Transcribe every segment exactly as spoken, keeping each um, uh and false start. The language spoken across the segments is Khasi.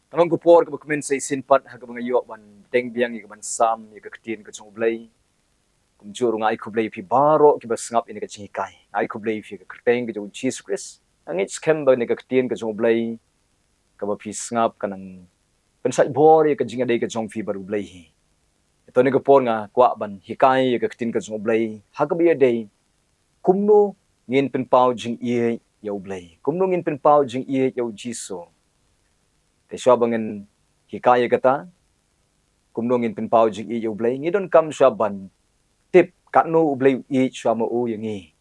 Ka long ka por kaba kmen sa shisien pat ha kaba nga ïoh ban deng biang ïa ka ban sam ïa ka ktien ka jong U Blei. Kumjuh ruh nga ai khublei ïa phi baroh kiba sngap ïa ka jinghikai. Nga ai khublei ïa phi ha ka kyrteng ka jong U Jisu Khrist. Nga ngeit skhem ba ïa ka ktien ka jong U Blei kaba phi sngap kan nang pynshait bor ïa ka jingïadei ka jong phi bad U Blei hi. Ïa kane ka por nga kwah ban hikai ïa ka ktien ka jong U Blei ha kaba ïadei kumno ngin pynpaw jingïeit ïa U Blei, kumno ngin pynpaw jingïeit ïa U Jisu. Te shuwa ba ngin hikai ïa kata, kumno ngin pynpaw jingïeit ïa U Blei, ngi donkam shuwa ban tip katno U Blei u ïeit shuwa ma u ïa ngi.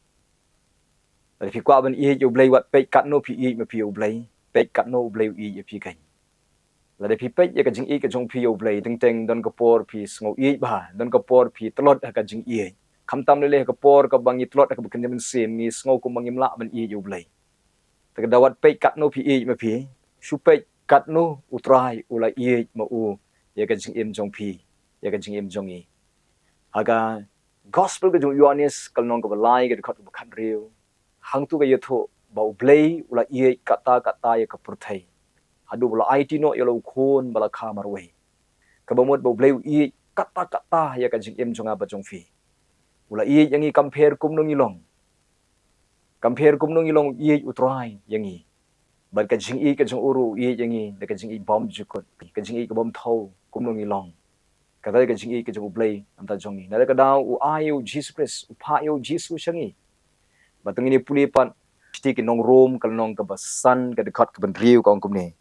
Lada phi kwah ban ïeit ïa U Blei, wat peit katno phi ïeit ma phi ïa U Blei, peit katno U Blei u ïeit ïa phi kein. Lada phi peit ïa ka jingïeit ka jong phi ïa U Blei, teng teng don ka por phi sngew ïeit bha, don ka por phi tlot ha ka jingïeit. Khamtam lei lei ha ka por kaba ngi tlot ha kaba kynja mynsiem, ngi sngew kumba ngim lah ban ïeit ïa U Blei. Te ka daw wat peit katno phi ïeit ma phi, shu peit katno U Trai u la ïeit ma u ïa ka jingim jong phi, ïa ka jingim jong ngi. Ha ka gospel ka jong u Ïohannes ka lynnong kaba lai ka dkhot kaba khathynriew, hangto ka ïathuh ba U Blei u la ïeit katta katta ïa ka pyrthei, haduh ba la aiti noh ïa la u khun ba la kha marwei. Kaba mut ba U Blei u ïeit katta katta ïa ka jingim jong nga bad jong phi. U la ïeit ïa ngi compare kumno ngi long. Compare kumno ngi long, u ïeit U Trai ïa ngi. Bad ka jingïeit ka jong u ruh u ïeit ïa ngi da ka jingïeit bymjukut, ka jingïeit ka bymthaw kumno ngi long. Kata ka jingïeit ka jong U Blei namar jong ngi. Nalor ka daw u ai ïa u Jisu Khrist, u phah ïa u Jisu sha ngi. Bad to ngin ïa pule pat shithi ki nong Rom ka lynnong kaba san ka dkhot kaba hynriew ka ong kumne.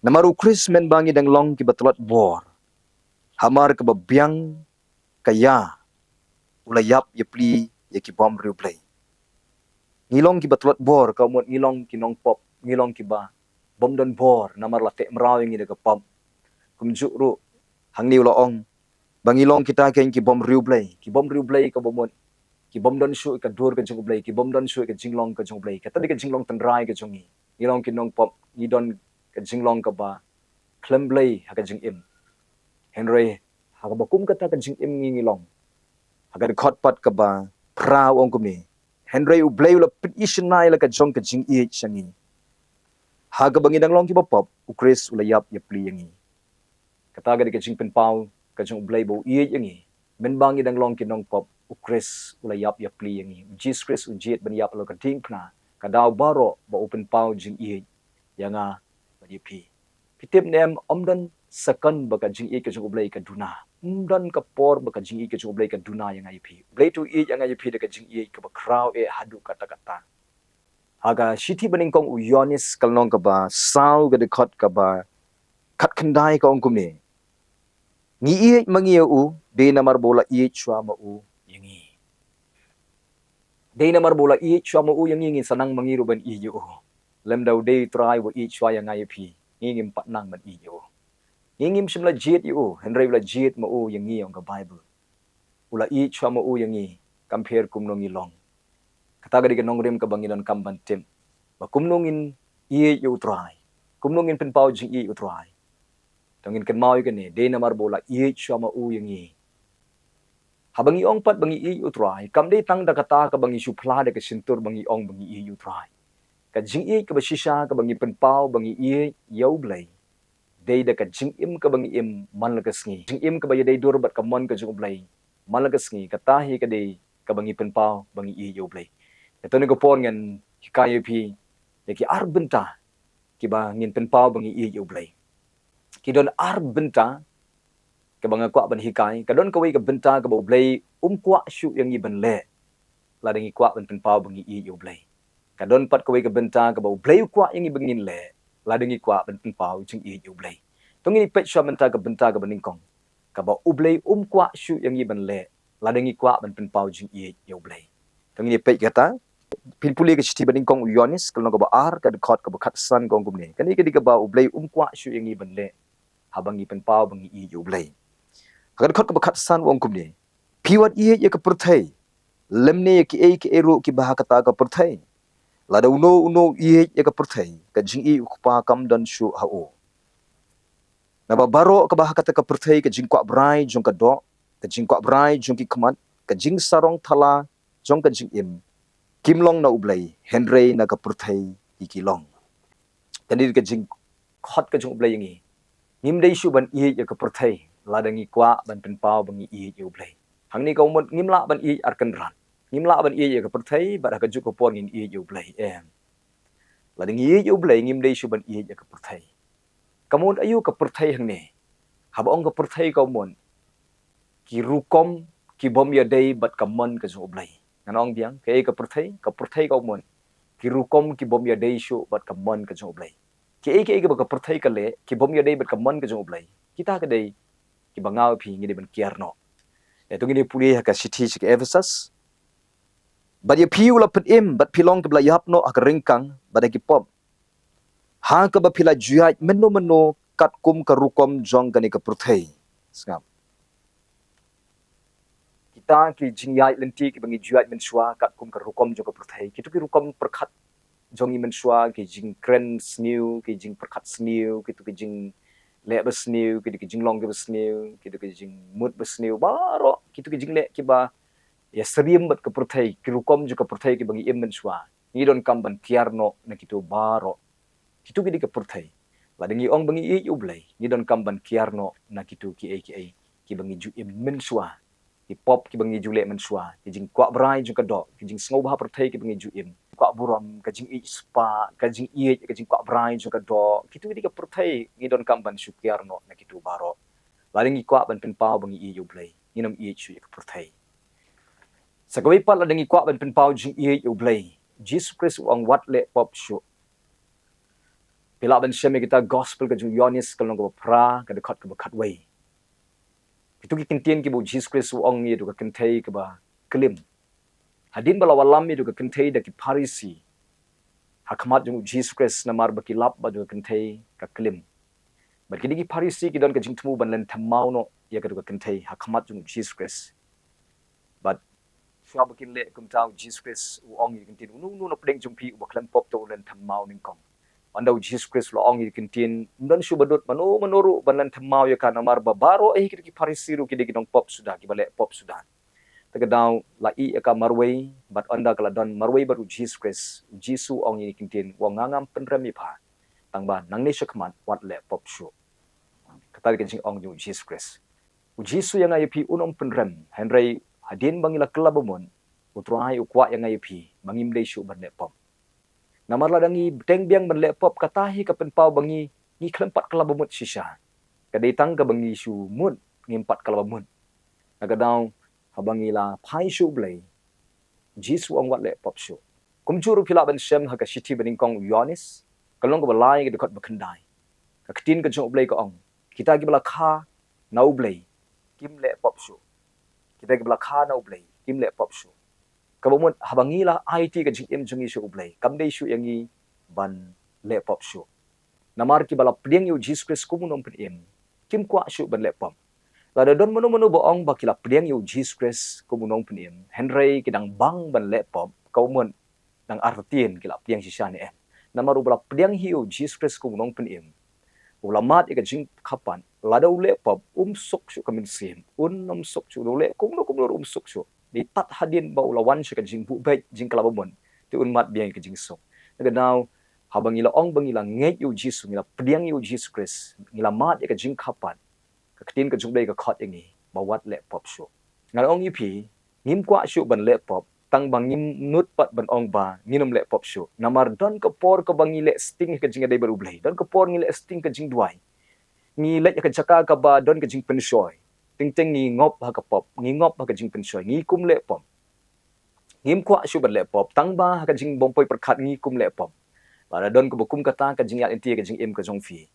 Namar u Khrist mynba ngi dang long kiba tlot bor, hamar kaba biang ka ïa u la ïap ïa pli ïa ki bym riewblei. Ngi long kiba tlot bor, ka mut ngi long ki nongpop, ngi long kiba bym don bor, namar la teh mraw ïa ngi da ka pop. Kumjuh ruh hangne u la ong ba ngi long kita kein ki bym riewblei, ki bym riewblei kaba mut ki bym don shuh ka dur ka jong U Blei, ki bym don shuh ka jinglong ka jong U Blei. Kata dei ka jinglong tynrai ka jong ngi. Ngi long ki nongpop, ngi don ka jinglong kaba khlem Blei ha ka jingim. Hynrei ha kaba kum kata ka jingim ngi ngi long. Ha ka dkhot pat kaba phra u ong kumne. Hynrei U Blei u la pyni shynna ïa la ka jong ka jingïeit sha ngi. Ha kaba ngi dang long kiba pop, u Khrist u la ïap ïa pli ïa ngi. Kata ka dei ka jingpynpaw ka jong U Blei ba u ïeit ïa ngi. Mynba ngi dang long ki nongpop, u Khrist u la ïap ïa pli ïa ngi. U Jisu Khrist u jied ban ïap halor ka diengphna. Ka daw baroh ba u pynpaw jingïeit ïa nga bad ïa phi. Phi tip ne em, ym don second ba ka jingïeit ka jong U Blei ka duna. Ym don ka por ba ka jingïeit ka jong U Blei ka duna ïa nga ïa phi. U Blei to u ïeit ïa nga ïa phi da ka jingïeit kaba khraw eh haduh katta katta. Ha ka shithi banyngkong u Ïohannes ka lynnong kaba saw ka dkhot kaba khatkhyndai ka ong kumne. Ngi ïeit ma ngi ïa u, dei namar ba u la ïeit shuwa ma u ïa ngi. Dei namar ba u la ïeit shuwa ma u ïa ngi, ngin sa nang ma ngi ruh ban ïeit ïa u. Lymda u dei u Trai uba ïeit shuwa ïa nga ïa phi, ngi ngim pat nang ban ïeit ïa u. Ngi ngim shym la jied ïa u, hynrei u la jied ma u ïa ngi, ong ka Baibl. U la ïeit shuwa ma u ïa ngi, compare kumno ngi long. Kata ka dei ka nongrim kaba ngi donkam ban tip. Ba kumno ngin ïeit ïa u Trai. Kumno ngin pynpaw jingïeit ïa u Trai. To ngin kynmaw ïa kane, dei namar ba u la ïeit shuwa ma u ïa ngi. Haba ngi ong pat ba ngi ïeit ïa u Trai, kam dei tang da kata kaba ngi shu phla da ka shyntur ba ngi ong ba ngi ïeit ïa u Trai. Ka jingïeit kaba shisha kaba ngi pynpaw ba ngi ïeit ïa u Blei, dei da ka jingim kaba ngi im man la ka sngi. Jingim kaba ïadei dur bad ka mon ka jong u Blei man la ka sngi, kata hi ka dei kaba ngi pynpaw ba ngi ïeit ïa u Blei. Ïa kane ka por ngan hikai ïa phi ïa ki ar bynta kiba ngin pynpaw ba ngi ïeit ïa u Blei. Ki don ar bynta kaba nga kwah ban hikai. Ka don kawei ka bynta kaba u Blei um kwah shuh ïa ngi ban leh lada ngi kwah ban pynpaw ba ngi ïeit ïa u Blei. Ka don pat kawei ka bynta kaba u Blei u kwah ïa ngi ba ngin leh lada ngi kwah ban pynpaw jingïeit ïa u Blei. To ngin ïa peit shuwa mynta ka bynta kaba nyngkong kaba u Blei um kwah shuh ïa ngi ban leh lada ngi kwah ban pynpaw jingïeit ïa u Blei. To ngin ïa peit kata. Phin pule ka shithi banyngkong u Ïohannes ka lynnong kaba ar ka dkhot kaba khatsan ka ong kumne. Kane ka dei kaba u Blei um kwah shuh ïa ngi ban leh haba ngi pynpaw ba ngi ïeit ïa u Blei. Ha ka dkhot kaba khatsan u ong kumne. Phi wat ïeit ïa ka pyrthei lymne ïa kiei kiei ruh kiba ha kata ka pyrthei. Lada uno uno u ïeit ïa ka pyrthei, ka jingïeit u Kpa kam don shuh ha u. Naba baroh kaba ha kata ka pyrthei, ka jingkwah brai jong ka doh, ka jingkwah brai jong ki khmat, ka jingsarong thala jong ka jingim, kim long na u Blei, hynrei na ka pyrthei hi ki long. Kane ka jingkhot ka jong u Blei ïa ngi. Ngim dei shuh ban ïeit ïa ka pyrthei, lada ngi kwah ban pynpaw ba ngi ïeit ïa U Blei. Hangne ka mut ngim lah ban ïeit ar kynrad. Ngim lah ban ïeit ïa ka pyrthei, bad ha kajuh ka por ngin ïeit ïa U Blei. Em. Lada ngi ïeit ïa U Blei, ngim dei shuh ban ïeit ïa ka pyrthei. Ka mut aïu ka pyrthei hangne? Haba ong ka pyrthei ka mut ki rukom ki bym ïadei bad ka mon ka jong U Blei. Ngan ong biang, kaei ka pyrthei? Ka pyrthei ka mut ki rukom ki bym ïadei shuh bad ka mon ka jong U Blei. Kiei kiei kiba ka pyrthei ka leh, ki bym ïadei bad ka mon ka jong U Blei, kita ka dei kiba nga bad phi ngi dei ban kiar noh. Ïa, to ngin ïa pule ha ka shithi sha ki Ephesus. Bad ïa phi u la pynim, bad phi long kiba la ïap noh ha ka ryngkang bad ha ki pop, ha kaba phi la ju ïaid mynno mynno katkum ka rukom jong kane ka pyrthei. Sngap. Kita ki jingïaid lynti kiba ngi ju ïaid mynshuwa katkum ka rukom jong ka pyrthei, kito ki rukom pyrkhat jong ngi mynshuwa, ki jingkren sniew, ki jingpyrkhat sniew, kito ki jingleh ba sniew, kito ki jinglong kiba sniew, kito ki jingmut ba sniew, baroh kito ki jingleh kiba ïasyriem bad ka pyrthei, ki rukom jong ka pyrthei kiba ngi im mynshuwa, ngi donkam ban kiar noh na kito baroh. Kito ki dei ka pyrthei. Lada ngi ong ba ngi ïeit ïa U Blei, ngi donkam ban kiar noh na kito kiei kiei kiba ngi ju im mynshuwa. Ki pop kiba ngi ju leh mynshuwa, ki jingkwah brai jong ka doh, ki jingsngewbha pyrthei kiba ngi ju im, kwah burom, ka jingïeit spah, ka jingïeit, ka jingkwah brai jong ka doh, kito ki dei ka pyrthei, ngi donkam ban shu kiar noh na kito baroh. Lada ngi kwah ban pynpaw ba ngi ïeit ïa U Blei, ngin ym ïeit shuh ïa ka pyrthei. Sa kawei pat, lada ngi kwah ban pynpaw jingïeit ïa U Blei, Jisu Khrist u ong wat leh pop shuh. Phi lah ban shem ïa kita gospel ka jong u Ïoannis ka lynnong kaba phra, ka dkhot kaba khatwei. Kito ki kyntien kiba u Jisu Khrist u ong ïa kito ka kynthei kaba klim. Hadien ba la wallam ïa kito ka kynthei da ki Pharisi ha khmat jong u Jisu Khrist, namar ba ki lap ba kito ka kynthei ka klim. Bad kine ki Pharisi ki don ka jingthmu ban lynthem maw noh ïa kito ka kynthei ha khmat jong u Jisu Khrist. Bad shuwa ba kin leh kumta, u Jisu Khrist u ong ïa ki kyntien, uno uno na pdeng jong phi uba khlem pop, to un lynthem maw nyngkong. Ynda u Jisu Khrist u la ong ïa ki kyntien, ym don shuh ba dud mano mano ruh ban lynthem maw ïa ka, namar ba baroh hi kito ki Pharisi ruh ki dei ki nongpop suda, kiba leh pop suda. Te ka daw la ïeh ïa ka marwei, bad ynda ka la don marwei bad u Jisu Khrist, u Jisu u ong ïa ki kyntien, u ong, nga ngam pynrem ïa pha. Tang ba nangne shakhmat wat leh pop shuh. Kata ka dei ka jingong jong u Jisu Khrist. U Jisu u ong ïa nga ïa phi un ym pynrem, hynrei hadien ba ngi la kylla ba mut, u Trai u kwah ïa nga ïa phi ba ngim dei shuh ban leh pop. Namar lada ngi bteng biang ban leh pop, kata hi ka pynpaw ba ngi, ngi khlem pat kylla ba mut shisha. Ka dei tang kaba ngi shu mut, ngim pat kylla ba mut. Na ka daw, haba ngi la phai sha U Blei, u Jisu u ong wat leh pop shuh. Kumjuh ruh phi lah ban shem ha ka shithi banyngkong u Ïoannis, ka lynnong kaba lai, ka dkhot ba khyndai. Ka ktien ka jong U Blei ka ong, kita kiba la kha na U Blei kim leh pop shuh. Kita kiba la kha na U Blei kim leh pop shuh. Kaba mut haba ngi la aiti ka jingim jong ngi sha U Blei, kam dei shuh ïa ngi ban leh pop shuh. Namar kiba la pdiang ïa u Jisu Khrist kum u nongpynim kim kwah shuh ban leh pop. Lada don mano mano ba ong ba ki la pdiang ïa u Jisu Khrist kum u nongpynim, hynrei ki dang bang ban leh pop, kaba mut dang artatien ki la pdiang shisha ne em. Namar uba la pdiang hi ïa u Jisu Khrist kum u nongpynim, uba la mad ïa ka jingkhapat, lada u leh pop, um suk shuh ka mynsiem, un ym suk shuh, u leh kumno kumno ruh um suk shuh. Dei tad hadien ba u la wan sha ka jingbuh beit, jingkylla ba mut, te un mad biang ïa ka jingsuk. Na ka daw, haba ngi la ong ba ngi la ngeit ïa u Jisu, ngi la pdiang ïa u Jisu Khrist, ngi la mad ïa ka jingkhapat, ka ktien ka jong U Blei ka khot ïa ngi ba wat leh pop shuh. Ngan ong ïa phi, ngim kwah shuh ban leh pop, tang ba ngim nud pat ban ong ba ngin ym leh pop shuh. Namar don ka por kaba ngi leh sting ka jingïadei bad U Blei, don ka por ngi leh sting ka jingduwai. Ngi leit ha ka jaka kaba don ka jingpynshoi. Teng teng ngi ngop ha ka pop, ngi ngop ha ka jingpynshoi, ngi kum leh pop. Ngim kwah shuh ban leh pop, tang ba ha ka jingbym poi pyrkhat ngi kum leh pop. Lada don kaba kum kata ka jingïaid lynti ha ka jingim ka jong phi,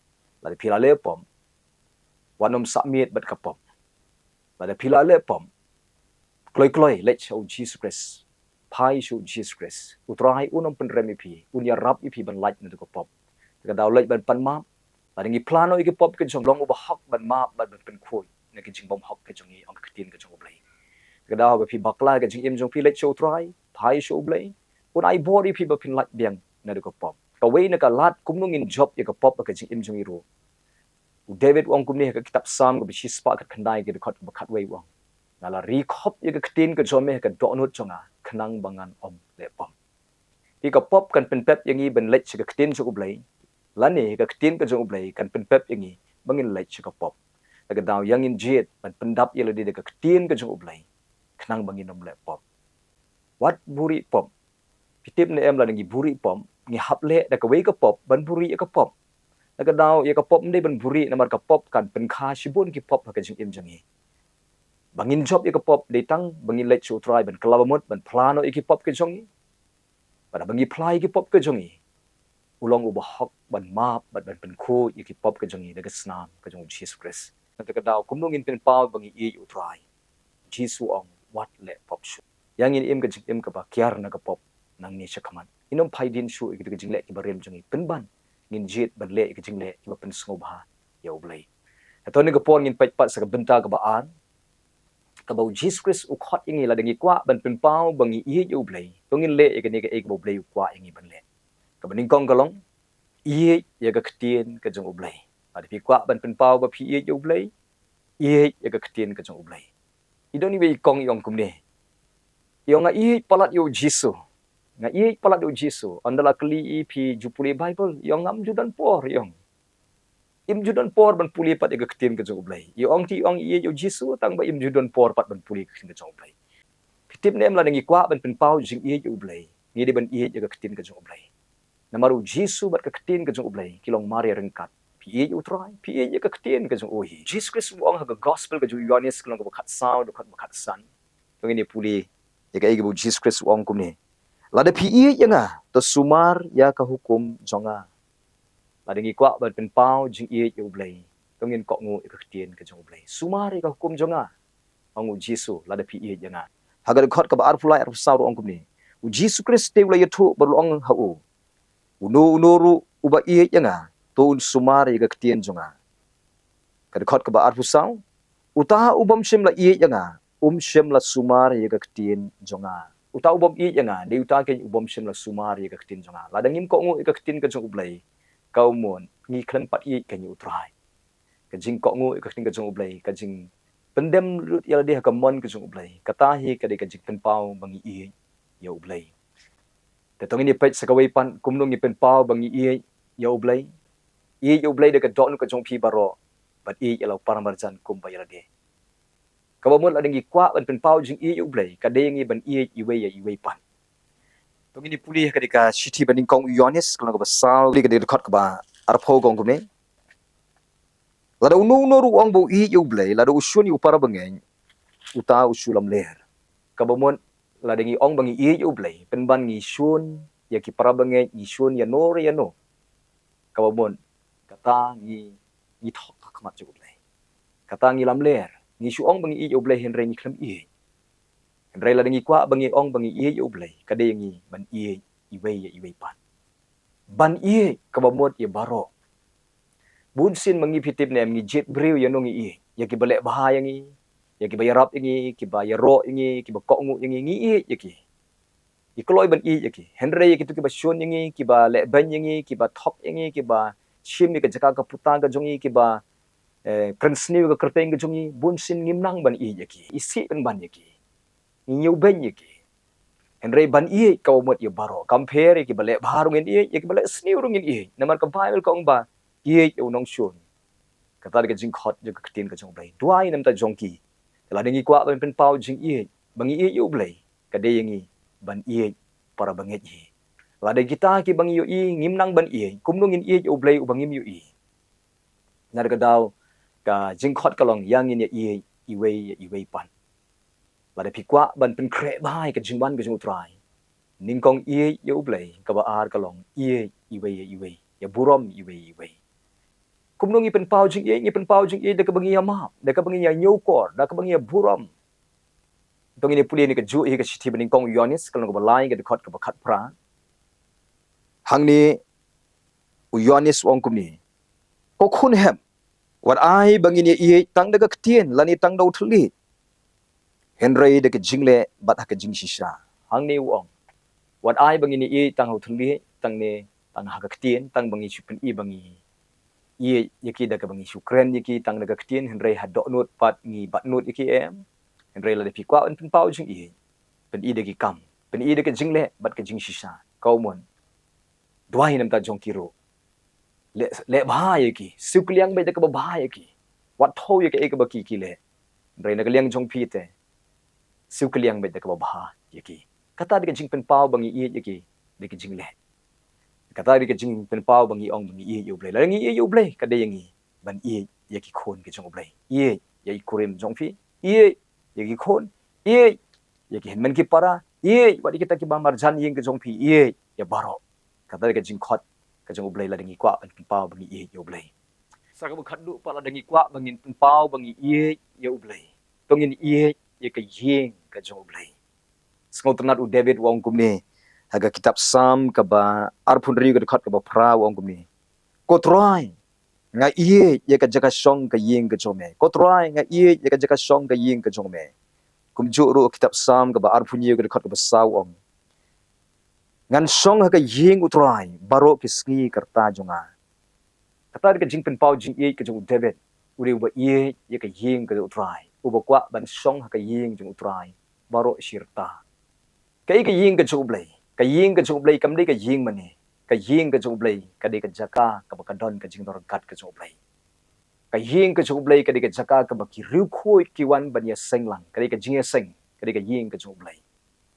lada phi la leh pop, wat nym sah miet bad ka pop. Lada phi la leh pop, kloi kloi leit sha u Jisu Khrist. Phai sha u Jisu Khrist. U Trai un ym pynrem ïa phi, un ïarap ïa phi ban lait naduh ka pop. Te ka daw leit ban pan map. Lada ngi phla noh ïa ka pop ka jong, long u bahok ban map bad ban pynkhuid na ka jingbymhok ka jong ngi, ong ka ktien ka jong U Blei. Te ka daw haba phi bakla ka jingim jong phi, leit sha u Trai, phai sha U Blei, un ai bor ïa phi ba phin lait biang naduh ka pop. Kawei na ka lad kumno ngin jop ïa ka pop ha ka jingim jong ngi ruh, u David u ong kumne ha ka kitab Salm kaba shispah khatkhyndai, ka dkhot kaba khatwei, u ong, nga la ri khop ïa ka ktien ka jong me ha ka dohnud jong nga, khnang ba ngan ym leh pop. Hi ka pop kan pynpep ïa ngi ban leit sha ka ktien jong U Blei, lane hi ka ktien ka jong U Blei kan pynpep ïa ngi ba ngin leit sha ka pop. Da ka daw ïa ngin jied ban pyndap ïa lade da ka ktien ka jong U Blei, khnang ba ngin ym leh pop. Wat buhrieh pop. Phi tip ne em, lada ngi buhrieh pop, ngi hap leh da kawei ka pop ban buhrieh ïa ka pop. Da ka daw ïa ka pop ym dei ban buhrieh, namar ka pop kan pynkha shibun ki pop ha ka jingim jong ngi. Ba ngin jop ïa ka pop dei tang ba ngin leit sha U Trai ban kylla ba mut ban phla noh ïa ki pop ka jong ngi. Bad haba ngi phla ïa ki pop ka jong ngi, u long uba hok ban map bad ban pynkhuid ïa ki pop ka jong ngi da ka snam ka jong U Jisu Khrist. Nangta ka daw kumno ngin pynpaw ba ngi ïeit ïa U Trai? Jisu u ong, wat leh pop shuh. Ïa ngin im ka jingim kaba kiar na ka pop nangne shakhmat. Ngin ym phai dien shuh ïa kita ki jingleh kiba rim jong ngi, pynban ngin jied ban leh ïa ki jingleh kiba pynsngewbha ïa U Blei. Hato ne ka por ngin peit pat sha ka bynta kaba ar, kaba U Jisu Khrist u khot ïa ngi lada ngi kwah ban pynpaw ba ngi ïeit ïa U Blei, to ngin leh ïa kane kaei kaba U Blei u kwah ïa ngi ban leh. Kaba nyngkong ka long, ïeit ïa ka ktien ka jong U Blei. Lada phi kwah ban pynpaw ba phi ïeit ïa U Blei, ïeit ïa ka ktien ka jong U Blei. I don iwei i kong i ong kumne. I ong, nga ïeit palat ïa U Jisu. Nga ïeit palat ïa U Jisu. Ynda la kylli i, phi ju pule Baibl? I ong, ngam ju don por, i ong. Im ju don por ban pule pat ïa ka ktien ka jong U Blei. I ong te i ong i ïeit ïa U Jisu, tang ba im ju don por pat ban pule ïa ka ktien ka jong U Blei. Phi tip ne em, lada ngi kwah ban pynpaw jingïeit ïa U Blei, ngi dei ban ïeit ïa ka ktien ka jong U Blei. Namar U Jisu bad ka ktien ka jong U Blei ki long marïa ryngkat. Phi ïeit ïa U Trai, phi ïeit ïa ka ktien ka jong u hi. Jisu Khrist u ong ha ka Gospel ka jong u Ïoannis, ka lynnong kaba khatsaw, dkhot ba khatsan. To ngin ïa pule ïa kaei kaba U Jisu Khrist u ong kumne. Lada phi ïeit ïa nga, to sumar ïa ka hukum jong nga. Lada ngi kwah ban pynpaw jingïeit ïa U Blei, to ngin kohnguh ïa ka ktien ka jong U Blei. Sumar ïa ka hukum jong nga, ong U Jisu, lada phi ïeit ïa nga. Ha ka dkhot kaba arphew lai, arphew saw ruh ong kumne. U Jisu Khrist te u la ïathuh bad u la ong ha u, uno uno ruh uba ïeit ïa nga, to un sumar ïa ka ktien jong nga. Ka dkhot kaba arphew saw, uta u bym shym la ïeit ïa nga, um shym la sumar ïa ka ktien jong nga. Uta u bym ïeit ïa nga, dei uta keiñ u bym shym la sumar ïa ka ktien jong nga. Lada ngim kohnguh ïa ka ktien ka jong U Blei, kaba mut ngi khlem pat ïeit keiñ ïa U Trai. Ka jingkohnguh ïa ka ktien ka jong U Blei, ka jingpyndem lut ïa lade ha ka mon ka jong U Blei, kata hi ka dei ka jingpynpaw ba ngi ïeit ïa U Blei. Te to ngin ïa peit sa kawei pat, kumno ngi pynpaw ba ngi ïeit ïa U Blei. Ïeit ïa U Blei da ka dohnud ka jong phi baroh, bad ïeit ïa la u paramarjan kumba ïa lade. Kaba mut lada ngi kwah ban pynpaw jingïeit ïa U Blei, ka dei ïa ngi ban ïeit iwei ïa iwei pat. To ngin ïa pule ha ka dei ka shithi ba nyngkong u Ïoannis, ka lynnong kaba saw, ka dei ka dkhot kaba arphew, ka ong kumne. Lada uno uno ruh u ong ba u ïeit ïa U Blei, lada u shun ïa u parabangeit, uta u shu lamler. Kaba mut lada ngi ong ba ngi ïeit ïa U Blei, pynban ngi shun ïa ki parabangeit, ngi shun ïano re ïano, kaba mut kata ngi, ngi thok ha khmat jong U Blei. Kata ngi lamler, ngi shu ong ba ngi ïeit ïa U Blei hynrei ngi khlem ïeit. Hynrei lada ngi kwah ba ngi ong ba ngi ïeit ïa U Blei, ka dei ïa ngi ban ïeit iwei ïa iwei pat. Ban ïeit kaba mut ïa baroh. Bunsien ma ngi, phi tip ne em, ngi jied briew ïano ngi ïeit? Ïa kiba leh bha ïa ngi, ïa kiba ïarap ïa ngi, kiba ïaroh ïa ngi, kiba kohnguh ïa ngi, ngi ïeit ïa ki. Ngi kloi ban ïeit ïa ki. Hynrei ïa kito kiba shun ïa ngi, kiba leh beiñ ïa ngi, kiba thok ïa ngi, kiba shim ïa ka jaka ka puta ka jong ngi, kiba, eh, kren sniew ïa ka kyrteng ka jong ngi, bunsien ngim nang ban ïeit ïa ki. Isih pynban ïa ki. Ngi ñiewbeiñ ïa ki. Hynrei ban ïeit kaba mut ïa baroh. Kam pher ïa kiba leh bha ruh ngin ïeit, ïa kiba leh sniew ruh ngin ïeit. Namar ka Baibl ka ong ba ïeit ïa u nongshun. Kata dei ka jingkhot jong ka ktien ka jong U Blei. Duwai na ka bynta jong ki. Te lada ngi kwah ban pynpaw jingïeit ba ngi ïeit ïa U Blei, ka dei ïa ngi ban ïeit parabangeit hi. Lada kita kiba ngi ïohi ngim nang ban ïeit, kumno ngin ïeit ïa U Blei uba ngim ïohi? Na ka daw ka jingkhot ka long ïa ngin ïa ïeit iwei ïa iwei pat. Lada phi kwah ban pynkhreh bha ïa ka jingwan ka jong U Trai, nyngkong ïeit ïa U Blei, kaba ar ka long ïeit iwei ïa iwei, ïa burom iwei ïa iwei. Kumno ngi pynpaw jingïeit? Ngi pynpaw jingïeit da kaba ngi ïa map, da kaba ngi ïa ñiewkor, da kaba ngi ïa burom. To ngin ïa pule ïa ka juh hi ka shithi ba nyngkong u Ïoannis, ka lynnong kaba lai, ka dkhot kaba khatphra. Hangne u Ïoannis u ong kumne: Ko khun hep, wat ai ba ngin ïa ïeit tang da ka ktien lane tang da u thylliej, hynrei da ka jingleh bad ha ka jingshisha. Hangne u ong, wat ai ba ngin ïa ïeit tang ha u thylliej, tang ne tang ha ka ktien, tang ba ngi shu pyni ba ngi ïeit ïa ki da kaba ngi shu kren ïa ki tang da ka ktien, hynrei ha dohnud pat ngi batnud ïa ki, em? Hynrei lada phi kwah ban pynpaw jingïeit, pyni da ki kam, pyni da ka jingleh bad ka jingshisha. Kaba mut, duwai na ka bynta jong ki ruh. leh, leh bha ïa ki, siew kylliang beit da kaba bha ïa ki. Wat thew ïa kaei kaba ki, ki leh. Hynrei na ka liang jong phi te, siew kylliang beit da kaba bha ïa ki. Kata dei ka jingpynpaw ba ngi ïeit ïa ki da ka jingleh. Kata dei ka jingpynpaw ba ngi ong ba ngi ïeit ïa U Blei. Lada ngi ïeit ïa U Blei, ka dei ïa ngi ban ïeit ïa ki khun ki jong U Blei. Ïeit ïa ki kurim jong phi, ïeit ïa ki khun, ïeit ïa ki hynmen ki para, ïeit wat ïa kita kiba marjan ïing ki jong phi, ïeit ïa baroh. Kata dei ka jingkhot ka jong U Blei lada ngi kwah ban pynpaw ba ngi ïeit ïa U Blei. Sa kaba khatduh pat, lada ngi kwah ba ngin pynpaw ba ngi ïeit ïa U Blei, to ngin ïeit ïa ka ïing ka jong U Blei. Sngewtynnat u David u ong kumne ha ka kitab Salm kaba arphew hynriew ka dkhot kaba phra, u ong kumne: Ko Trai, nga ïeit ïa ka jaka shong ka ïing ka jong me. Ko Trai, nga ïeit ïa ka jaka shong ka ïing ka jong me. Kumjuh ruh kitab Salm kaba arphew hynñiew ka dkhot kaba saw u ong: Ngan shong ha ka ïing U Trai baroh ki sngi ka rta jong nga. Kata dei ka jingpynpaw jingïeit ka jong u David, u dei uba ïeit ïa ka ïing ka jong U Trai, uba kwah ban shong ha ka ïing jong U Trai baroh shi rta. Kaei ka ïing ka jong U Blei? Ka ïing ka jong U Blei kam dei ka ïing mane. Ka ïing ka jong U Blei ka dei ka jaka kaba ka don ka jingdon ryngkat ka jong U Blei. Ka ïing ka jong U Blei ka dei ka jaka kaba ki riewkhuid ki wan ban ïaseng lang. Ka dei ka jingïaseng, ka dei ka ïing ka jong U Blei.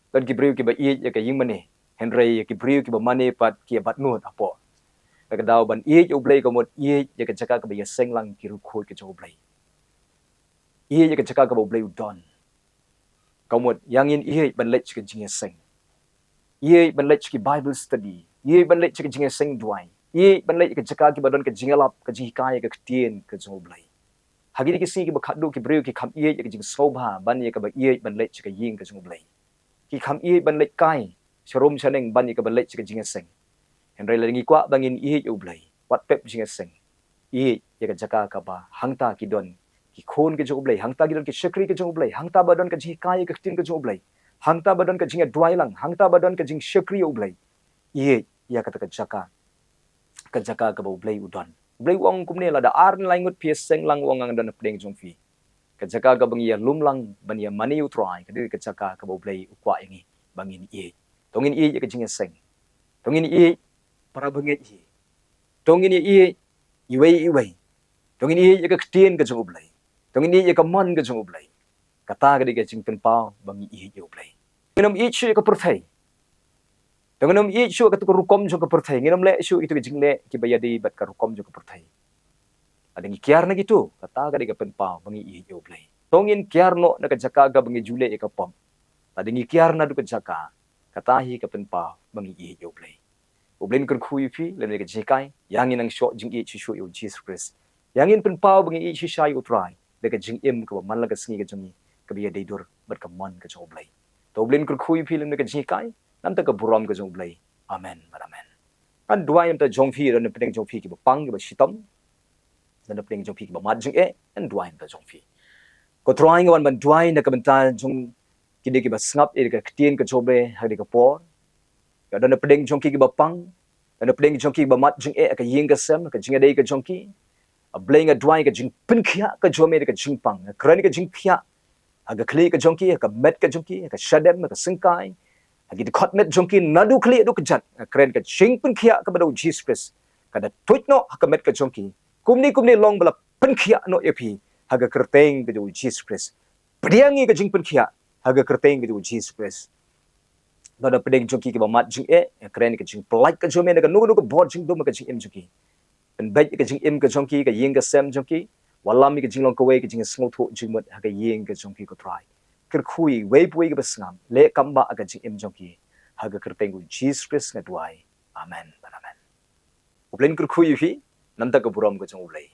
Don ki briew kiba ïeit ïa ka ïing mane, hynrei ïa ki briew kiba mane pat ki ïa bat nud hapoh. Ka daw ban ïeit ïa U Blei ka mut ïeit ïa ka jaka kaba ïaseng lang ki riewkhuid ka jong U Blei. Ïeit ïa ka jaka kaba U Blei u don. Ka mut ïa ngin ïeit ban leit sha ka jingïaseng, ïeit ban leit sha ki Bible study, ïeit ban leit sha ka jingïaseng duwai, ïeit ban leit ka jaka kiba don ka jingïalap, ka jinghikai ïa ka ktien ka jong U Blei. Ha kine ki sngi kiba khatduh ki briew ki kham ïeit ïa ka jingsngewbha ban ïa kaba ïeit ban leit sha ka ïing ka jong U Blei. Ki kham ïeit ban leit kai sha rum sha neng ban ïa kaba leit sha ka jingïaseng. Hynrei lada ngi kwah ba ngin ïeit ïa U Blei, wat pep jingïaseng. Ïeit ïa ka jaka kaba hangta ki don ki khun ki jong U Blei, hangta ki don ki shakri ki jong U Blei, hangta ba don ka jinghikai ïa ka ktien ka jong U Blei, hangta ba don ka jingïaduwai lang, hangta ba don ka jingshakri ïa U Blei. Ïeit ïa kata ka jaka, ka jaka kaba U Blei u don. U Blei u ong kumne: Lada ar ne lai ngut phi ïaseng lang, u ong, ngan don hapdeng jong phi. Ka jaka kaba ngi ïalum lang ban ïa mane ïa U Trai, ka dei ka jaka kaba U Blei u kwah ïa ngi ba ngin ïeit. To ngin ïeit ïa ka jingïaseng. To ngin ïeit para bangeit hi. To ngin ïeit iwei iwei. To ngin ïeit ïa ka ktien ka jong U Blei. To ngin ïeit ïa ka mon ka jong U Blei. Kata ka dei ka jingpynpaw ba ngi ïeit ïa U Blei. Ngin ym ïeit shuh ïa ka pyrthei. To ngin ym ïeit shuh ïa katu ka rukom jong ka pyrthei. Ngin ym leh shuh ïa katu ka jingleh kiba ïadei bad ka rukom jong ka pyrthei. Lada ngi kiar na kitu, kata ka dei ka pynpaw ba ngi ïeit ïa U Blei. To ngin kiar noh na ka jaka kaba ngi ju leh ïa ka pop. Lada ngi kiar naduh ka jaka, kata hi ka pynpaw ba ngi ïeit ïa U Blei. U Blei un kyrkhu ïa phi lem ne ka jinghikai. Ïa ngin nang shoh jingïeit shuh shuh ïa U Jisu Khrist. Ïa ngin pynpaw ba ngi ïeit shisha ïa U Trai da ka jingim kaba man la ka sngi ka jong ngi, kaba ïadei dur bad ka mon ka jong U Blei. To U Blei un kyrkhu ïa phi lem ne ka jinghikai. Namar ka burom ka jong U Blei. Amen bad amen. Ngan duwai namar jong phi, don napdeng jong phi kiba pang kiba shitom, don napdeng jong phi kiba mad jingeh, ngan duwai namar jong phi. Ko Trai, nga wan ban duwai na ka bynta jong kine kiba sngap ïa ka ktien ka jong U Blei ha kane ka por. Ïa, don napdeng jong ki kiba pang, don napdeng jong ki kiba mad jingeh ha ka ïing ka sem, ha ka jingïadei ka jong ki. A Blei, nga duwai ka jingpynkhiah ka jong Me da ka jingpang. Nga kren ka jingpynkhiah ha ka khlieh ka jong ki, ha ka met ka jong ki, ha ka shadem, ha ka syngkai, ha ki dkhot met jong ki, naduh khlieh haduh kjat. Nga kren ka jingpynkhiah kaba da U Jisu Khrist, ka da tuid noh ha ka met ka jong ki. Kumne kumne long ba la pynkhiah noh ïa phi ha ka kyrteng ka jong U Jisu Khrist. Pdiang ïa ka jingpynkhiah ha ka kyrteng ka jong U Jisu Khrist. Don napdeng jong ki kiba mad jingeh, nga kren ka jingpyllait ka jong Me na kano kano ka bor jingdum ha ka jingim jong ki. Pynbeit ïa ka jingim ka jong ki, ka ïing ka sem jong ki. Wallam ïa ka jinglong kawei, ka jingsngewthuh jingmut ha ka ïing ka jong ki, ko Trai. Kyrkhu ïa iwei pa iwei kiba sngap, leh kam bah ha ka jingim jong ki. Ha ka kyrteng U Jisu Khrist nga duwai. Amen bad amen. U Blei un kyrkhu ïa phi namar ka burom ka jong U Blei.